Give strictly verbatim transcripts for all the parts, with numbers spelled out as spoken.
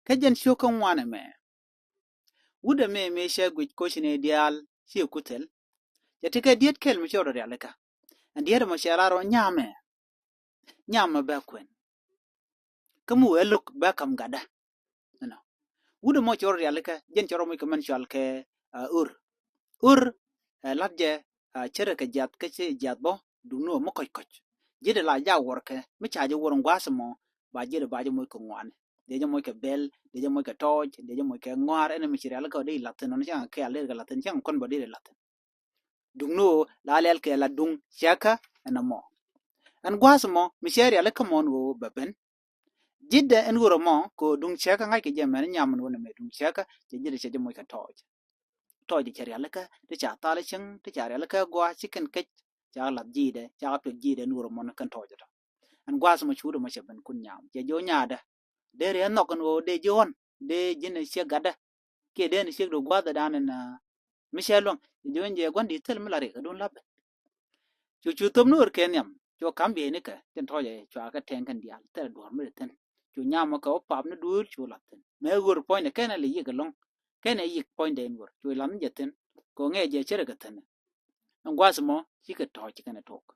Kä jɛn ciök kä ŋuan ɛmɛ. Wut ɛmɛ mëë cɛ guic koci ni diaal ci ku thil. Cɛ ti kɛ diet kɛl mi cɛ rɔ rialikä. Ɛn diet ɛmɔ cɛ lar ɔ nyamɛ. Nyamɛ bɛ kuɛn. Kä mi wee lo̱k bɛ kam gatdä. Ɛnɔ. Wut ɛmɔ cɛ rɔ rialikä, jɛn cɛ rɔ moc kɛ mɛn cɔal kɛ, ah, ur. Ur, eh, lat jɛ, ah, cärɛ kɛ jiath kä ci jiath bä, duŋni ɣöö mi kɔc kɔc. Ji̱dɛ la ja wuɔrkɛ, mi ca jɛ wuɔr ɛn gua̱a̱th ɛmɔ, ba ji̱dɛ ba jɛ moc kɛ ŋuani. Dee jɛ moc kɛ bɛl, dee jɛ moc kɛ tɔɔc, dee jɛ moc kɛ ŋɔaar, ɛn mi ci rialikä dee la̱thin, nɔn cäŋ kɛɛl dee kɛ la̱thin, cäŋ kɔn bä dee la̱thin. Duŋni ɣöö la lɛl kɛ la duŋ cäkä ɛn ɛmɔ. Ɛn gua̱a̱th ɛmɔ, mi cɛ rialikä mɔ ɛn ɣöö bɛ ben. Ji̱dɛ ɛn ɣöö rɔ mɔ, kɛ ɣöö duŋ cäkä ŋa̱ckɛ jɛ mɛn nyam ɛn ɣöö nɛmɛ duŋ cäkä, cɛ ji̱dɛ cɛ jɛ moc kɛ tɔɔc. Tɔɔc jɛ cɛ rialikä, ti ca thal cieŋ, ti ca rialikä gɔaa, ci kɛn kec, ca lath ji̱dɛ, ca tuɔc ji̱dɛ ɛn ɣöö rɔ mɔ ni kɛn tɔɔc tɔ. Ɛn gua̱a̱th ɛmɔ cu wut ɛmɔ cɛ ben kun nyam, cɛ jɛ ɣöö nyaadä. Dee riɛ nhɔk ɛn ɣöö dee ji̱ ɣɔn, dee ji̱n ɛ ciek gatdä. Kiɛ dee ni ciek di gua̱a̱th ɛ dan ɛn, ah, mi cɛ luäŋ, jɛ ɣöö jɛ gua̱n di thil mi la riɛk ɛ duun lapɛ. Cu cu thop ni ɣör kɛ nhiam, cu kam bieynikɛ, tin tɔɔcɛ cua kɛ tɛŋ kɛn diaal, thil duɔ̱ɔ̱r mi di thi̱n. Cu nyamɔ kɛ wä pap ni duëël, cu lath thi̱n. Mëë ɣör puɔ̱nydɛ kɛn ɛ lɛ yiëk ɛlɔ̱ŋ, kɛn ɛ yiëk puɔ̱nydɛ in ɣör, cu lath ni jɛ thi̱n. Kɛ ɣöö ŋɛɛ jɛ cärɛ kɛ thi̱n. Ɛn gua̱a̱th ɛmɔ, cikɛ tɔ̱ɔ̱c kɛn ɛ tuɔɔk.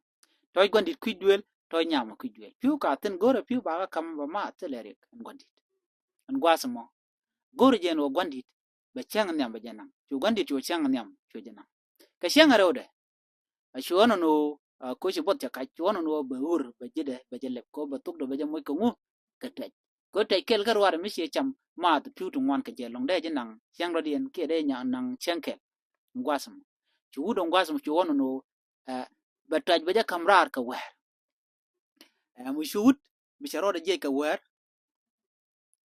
Tɔ̱ɔ̱c gua̱n dit kui̱c duëël, tɔ̱ɔ̱c nyamɔ kui̱c duëël. Pi̱w ka thi̱n go̱rɛ pi̱w ba kä kam ba ma thil ɛ riɛk ɛn gua̱n dit. Ɛn gua̱a̱th ɛmɔ, go̱rɛ jɛ ɛn ɣöö gua̱n dit, bɛ cäŋ nhiam bɛ jɛ naŋ. Cu gua̱n dit cu cäŋ nhiam, cu jɛ naŋ. Kɛ cäŋ rɛwdɛ, a cu ɣän ɛn ɣöö, a, koci buɔth cɛ kac, cu ɣän ɛn ɣöö bɛ ur, bɛ ji̱dɛ, bɛ jɛ lɛp, kɛ ɣöö bɛ thokdɛ bɛ jɛ moc kɛ ŋu, kɛ tuɛc. Kɛ ɣöö tuɛc kɛl kä ruaadɛ mi ciɛ cam, maath pi̱w ti ŋuan kɛ jɛ ɛlɔ̱ŋ, dee jɛ naŋ, cäŋ rɔ̱diɛn, kiɛ dee naŋ cäŋ kɛl. Ɛn gua̱a̱th ɛmɔ. Cu wut ɛn gua̱a̱th ɛmɔ, cu ɣän ɛn ɣöö, ɛ, bɛ tuɛc bɛ jɛ ka̱m raar kɛ wäär. Ɛ, mi cu wut, bi cɛ rɔɔdɛ jiɛc kɛ wäär.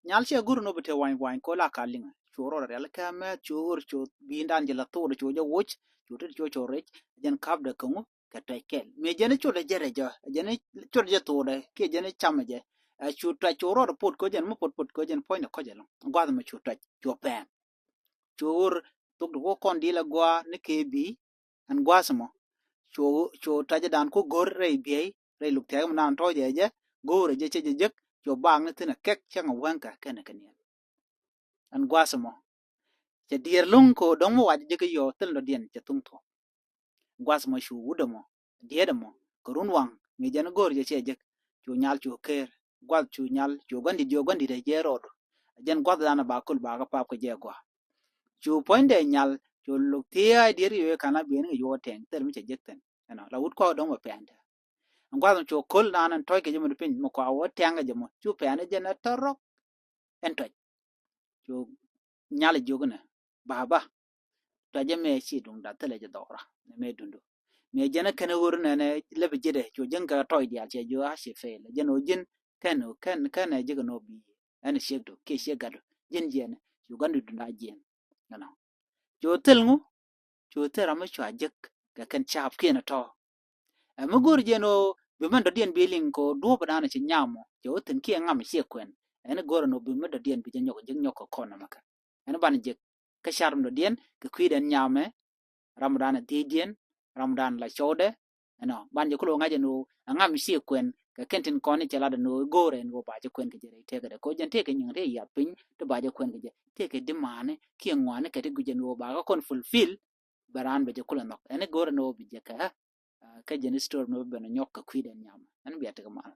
Nyal cɛ go̱r ni ɣöö bi te wany wany kɛ ɣöö la ka liŋ. Cu rɔɔdɛ rialikä mɛ, cu ɣör, cu bi̱i̱ndan jɛ la thokdɛ, cu jɛ woc, cu tet cu cu rɛc, jɛn ka̱pdɛ kɛ ŋu, kɛ tuɛc kɛl. Mëë jɛn cotdɛ jɛ rɛc ɔ, jɛn cotdɛ jɛ thokdɛ, kiɛ jɛn camɛ jɛ. Ɛ, cu tuɛc cu rɔɔdɛ pot kɛ ɣöö jɛn mi pot pot kɛ ɣöö jɛn puɔ̱nydɛ kɔc ɛlɔ̱ŋ. Gua̱a̱th ɛmɔ cu tuɛc, cu pɛn. Cu ɣör thok ti wä kɔn dil a gua̱a̱ ni kɛ bi̱i̱, ɛn gua̱a̱th ɛmɔ. Cu, cu tuɛcdan ku go̱r rɛy biey, rɛy luk thia̱k mi naan tɔ̱ɔ̱c ɛ jɛ, go̱o̱rɛ jɛ cɛ jɛ jek, cu baak ni thi̱n ɛ kɛk cäŋ ɛ wäŋkä kɛnɛ kɛ niɛl. Ɛn gua̱a̱th ɛmɔ. Cɛ diɛɛr lo̱ŋ kɛ ɣöö dɔ̱ŋ mi wac jek i̱ yɔɔ thil dɔ̱diɛn cɛ thuŋ thuɔ̱k. Gua̱th mɔ cu wut ɛmɔ, diet ɛmɔ, kɛ run waŋ, mi jɛn go̱r jɛ cɛ jek, cu nyal cu ker, gua̱th cu nyal, cu gua̱ndit, cu gua̱ndit ɛ jɛ rɔɔdu. Jɛn gua̱thdan ɛ ba kul ba kɛ pap kɛ jɛ gɔaa. Cu puɔ̱nydɛ nyal, cu luk thia̱a̱ diet ri wee ka̱n a biɛn kɛ yuɔk tɛŋ, thil mi cɛ jek thi̱n. Ɛnɔ, la wut kɔak dɔ̱ŋ bɛ pɛn tɛ. Gua̱th mɔ cu ko̱l nan ɛn tɔ̱c kɛ jɛ mɔ di piny, mɔ kɔak wä tɛŋ kɛ jɛ mɔ, cu pɛn ɛ jɛn ɛ tɔ̱rɔk. Ɛn tɔ̱c. Cu nyal jiök inɛ, baba. Tɔ̱c ɛmɛ ci duŋda thilɛ jɛ dhɔra. Nɛ mɛ dundu. Mɛ jɛn ɛ kɛn ɣör nɛnɛ lɛpɛ ji̱dɛ. Cu ji̱n kɛ tɔ̱c diaal cɛ jiök a ci fail. Jɛn ɣöö ji̱n kɛn ɣöö kɛn, kɛn ɛ ji̱ kɛ nɔ bi. Ɛn ciek du, kiɛ ciek gat du. Ji̱n jiɛn. Cu gat du dunda jiɛn. Ɛnɔ. Cu thil ŋu? Cu thil ram mi cua jek kɛ kɛn caap kiɛn ɛ tɔ̱. Ɛ mi go̱o̱r jɛ ɛn ɣöö bi mɛn dɔ̱diɛn bi liŋ kɛ ɣöö duɔ̱ɔ̱p ɛ da̱a̱n ɛ ci nyam ɔ, cɛ wä thi̱n kiɛ ŋam ɛ ciɛ kuɛn. Ɛn go̱o̱r ɛn ɣöö bi mɛn dɔ̱diɛn bi jɛ nyɔk, jɛ nyɔk kɛ kɔn nɔmɔ kɛ. Ɛn banɛ jek kä car mi dɔ̱diɛn kɛ kui̱dɛn nyamɛ, ram ɛ da̱a̱n ɛ dhiecdiɛn, ram ɛ da̱a̱n la cɔwdɛ. Ɛnɔ, banɛ jɛ kulɛ wä ŋa̱c ɛn ɣöö ɛ ŋam ɛ ciɛ kuɛn kɛ kɛn tin kɔn i̱ cɛ lat ɛn ɣöö go̱o̱r ɛn ɣöö ba jɛ kuɛn kɛ jɛ rɛy tëkädɛ. Kɛ ɣöö jɛn tëëkɛ nyiŋ tëë yath piny ti ba jɛ kuɛn kɛ jɛ. Tëëkɛ dimaani kiɛ ŋɔaani kɛ ti guic ɛn ɣöö ba kɛ kɔn fulfill. Bɛ raan bɛ jɛ kulɛ nhɔk. Ɛn i̱ go̱o̱r ɛn ɣöö bi jɛ kɛ ɣä. Ah, kä jɛn story mi bɛ ben nyɔk kɛ kui̱dɛn nyam. Ɛn bia tekɛ mal.